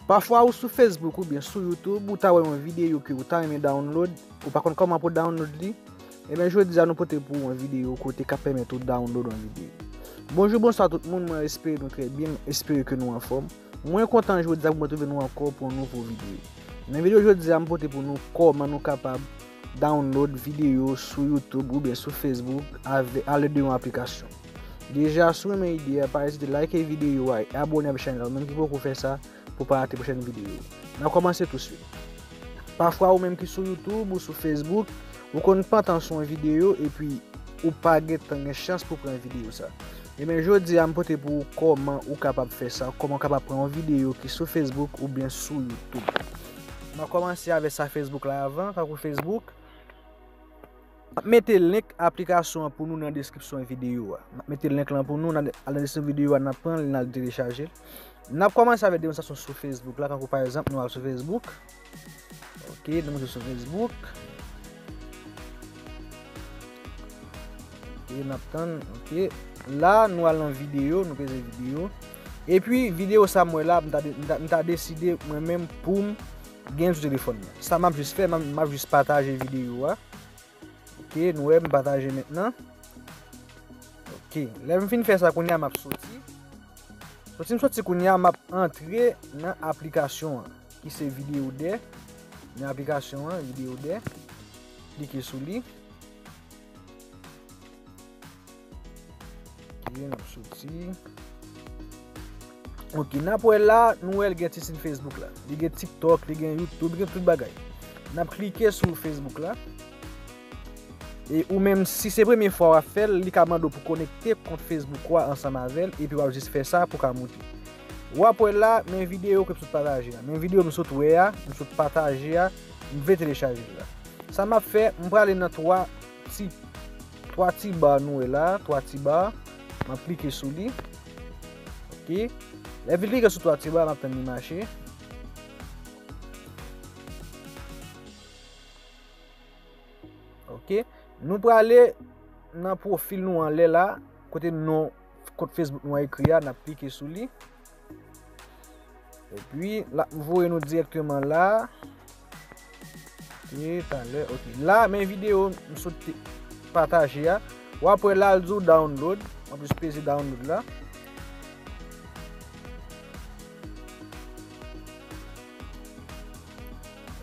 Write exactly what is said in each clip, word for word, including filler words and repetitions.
Pafwa ou sou Facebook oubyen sou YouTube, ou ta wè yon videyo ke ou ta renmen download, ou pa konn kòman pou download li, ebyen jodi a nou pote pou ou yon videyo kote k ap pèmèt ou download yon videyo. Bonjou, bonswa tout moun, mwen espere nou trè byen, mwen espere ke nou anfòm. Mwen kontan jodi a pou mwen twouve nou ankò pou yon nouvo videyo. Nan videyo jodi a, m pote pou nou kòman nou kapab download videyo sou YouTube oubyen sou Facebook avè, alèd de yon aplikasyon. Deja, si w renmen ide a, pa ezite like videyo a e abòne avèk chanèl la, ou menm ki poko fè sa, pou pa rate pwochèn videyo. N ap kòmanse touswit. Pafwa ou menm ki sou YouTube ou sou Facebook, ou konn pantan sou yon videyo epi ou pa gentan gen chans pou pran videyo sa. Ebyen, jodi a m pote pou ou kòman ou kapab fè sa, kòman w kapab pran yon videyo ki sou Facebook oubyen sou YouTube. M ap kòmanse avèk sa Facebook la avan, tankou Facebook. M ap mete link aplikasyon an pou nou nan deskripsyon videyo a. M ap mete link lan pou nou nan, nan deskripsyon videyo a, n ap pran l, n al telechaje l. N ap kòmanse avèk demonstrasyon sou Facebook la, tankou pa egzanp, nou al sou Facebook. Ok, nou monte sou Facebook. Ok, n ap tann, ok. La, nou al nan videyo, nou peze videyo. Epi, videyo sa m wè la, m ta de-, m ta, m ta deside mwen menm pou m gen l sou telefòn mwen. Sa m ap jis fè, m ap, m ap jis pataje videyo a. Ok, nou wè m pataje mentnan. Ok, lè m fin fè sa kounye a, m ap soti. Soti m soti kounye a, m ap antre nan aplikasyon an, ki se Videodè. Nan aplikasyon an, Videodè. Klike sou li. Ok, n ap soti. Ok, n ap wè la, nou wè l gen ti siy Facebook la. Li gen TikTok, li gen YouTube, li gen tout bagay. N ap klike sou Facebook la. E ou menm, si se premye fwa w ap fè l, li ka mande w pou konekte kont Facebook ou a ansanm avè l, epi w ap jis fè sa pou w ka moute. W ap wè la, men videyo ke m sot pataje a. Men videyo m sot wè a, m sot pataje a, m vle telechaje l la. Sa m ap fè, m prale nan twa ti, twa ti ba nou wè la, twa ti ba, m ap klike sou li. Ok. Lè m fin klike sou twa ti ba, m ap tann li mache. Ok. Nou prale nan pwofil nou anlè la, kote non kont Facebook nou an ekri a, n ap klike sou li. Epi, l ap voye nou dirèkteman la. Ok, talè, ok. La, men videyo m sot te pataje a. W ap wè la, l di w download. W ap jis peze download la.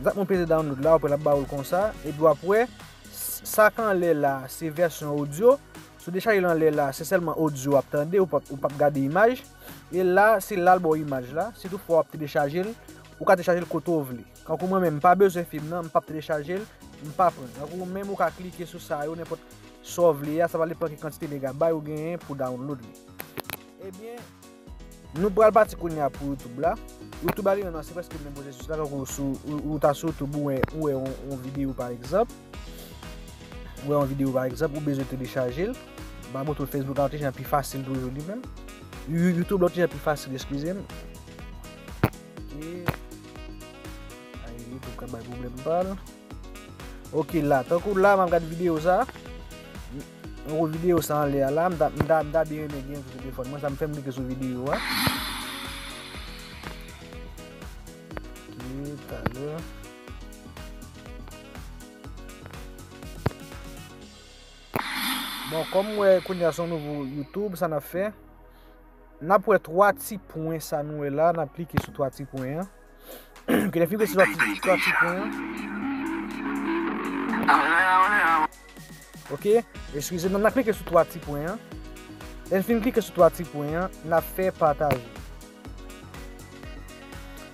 Zak mwen peze download la, w ap wè l ap ba ou l konsa. Epi w ap wè, s-, sa k anlè la, se vèsyon odyo. Si w dechaje l anlè la, se sèlman odyo w ap tande, ou p ap, ou p ap gade imaj. E la, se la l ba w imaj la. Si toutfwa w ap telechaje l, ou ka telechaje l kote w vle. Kankou mwen menm, m pa bezwen fim nan, m p ap telechaje l, m pa pran. Kankou ou menm, ou ka klike sou sa yo, nenpòt sa w vle a, sa va depann ki kantite megabay ou genyen pou download li. Ebyen, nou pral pati kounye a pou YouTube la. YouTube a li menm nan, se prèske menm pwosesis la, tankou sou, ou, ou ta sou YouTube, ou wè, ou wè yon, yon videyo pa egzanp. Ou wè yon videyo pa egzanp, ou bezwen telechaje l. M ap montre w Facebook la yon ti jan pi fasil toujou li menm. You-, YouTube la yon ti jan pi fasil, eskize m. Ok. Ay, YouTube ka bay pwoblèm pa l. Ok, la, tankou la, m ap gade videyo sa. Tankou videyo sa anlè a la, m ta, m ta, m ta byen renmen gen sou telefòn mwen, sa m fè m klike sou videyo a. Ok, talè. Bon, kòm m wè kounye a se yon nouvo YouTube, sa n ap fè? N ap wè twa ti pwen sa nou wè la, n ap klike sou twa ti pwen an. Ok, lè n fin klike sou twa ti, twa ti pwen an. Ok, eskize m, n ap klike sou twa ti pwen an. Lè n fin klike sou twa ti pwen an, n ap fè pataje.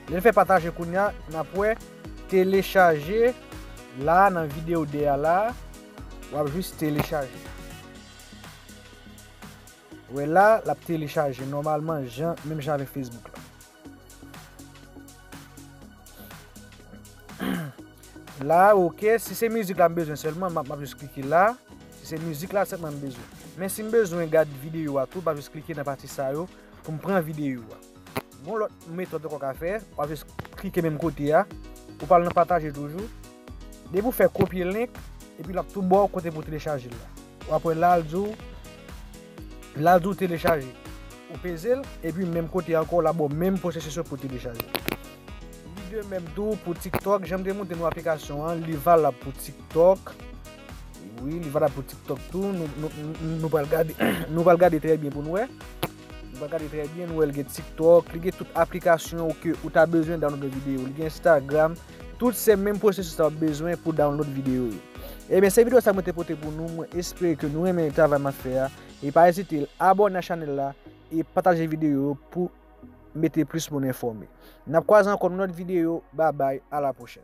Lè n fè pataje kounye a, n ap wè telechaje la nan videyo dèyè a la, w ap jis telechaje. Wè la, l ap telechaje nòmalman, jan, menm jan avèk Facebook la. La, ok, si se mizik la m bezwen sèlman, m ap, m ap jis klike la. Si se mizik la sèlman m bezwen. Men si m bezwen gad videyo a tou, m ap jis klike nan pati sa yo pou m pran videyo a. Gon lòt metòd ankò w ka fè, w ap jis klike menm kote a, ou pral nan pataje toujou. Depi w fè kopye link, epi l ap tou ba w kote pou w telechaje l la. W ap wè la, l di w, la, l di w telechaje. Ou peze l, epi menm kote a ankò, l ap ba w menm pwosesis yo pou w telechaje. De menm tou pou TikTok, jan m te montre nou aplikasyon an, li valab pou TikTok. Wi, li valab pou TikTok tou. Nou, nou, nou, nou pral gade, nou pral gade trè byen pou nou wè. Nou pral gade trè byen, nou wè l gen TikTok, li gen tout aplikasyon ou ke ou ta bezwen download videyo. Li gen Instagram, tout se menm pwosesis la w ap bezwen pou download videyo yo. Ebyen, se videyo sa mwen te pote pou nou. Mwen espere ke nou renmen travay m ap fè a. E pa ezite abòne a chanèl la e pataje videyo yo pou mete plis moun enfòme. N ap kwaze ankò nan lòt videyo. Babay, a la pwochèn.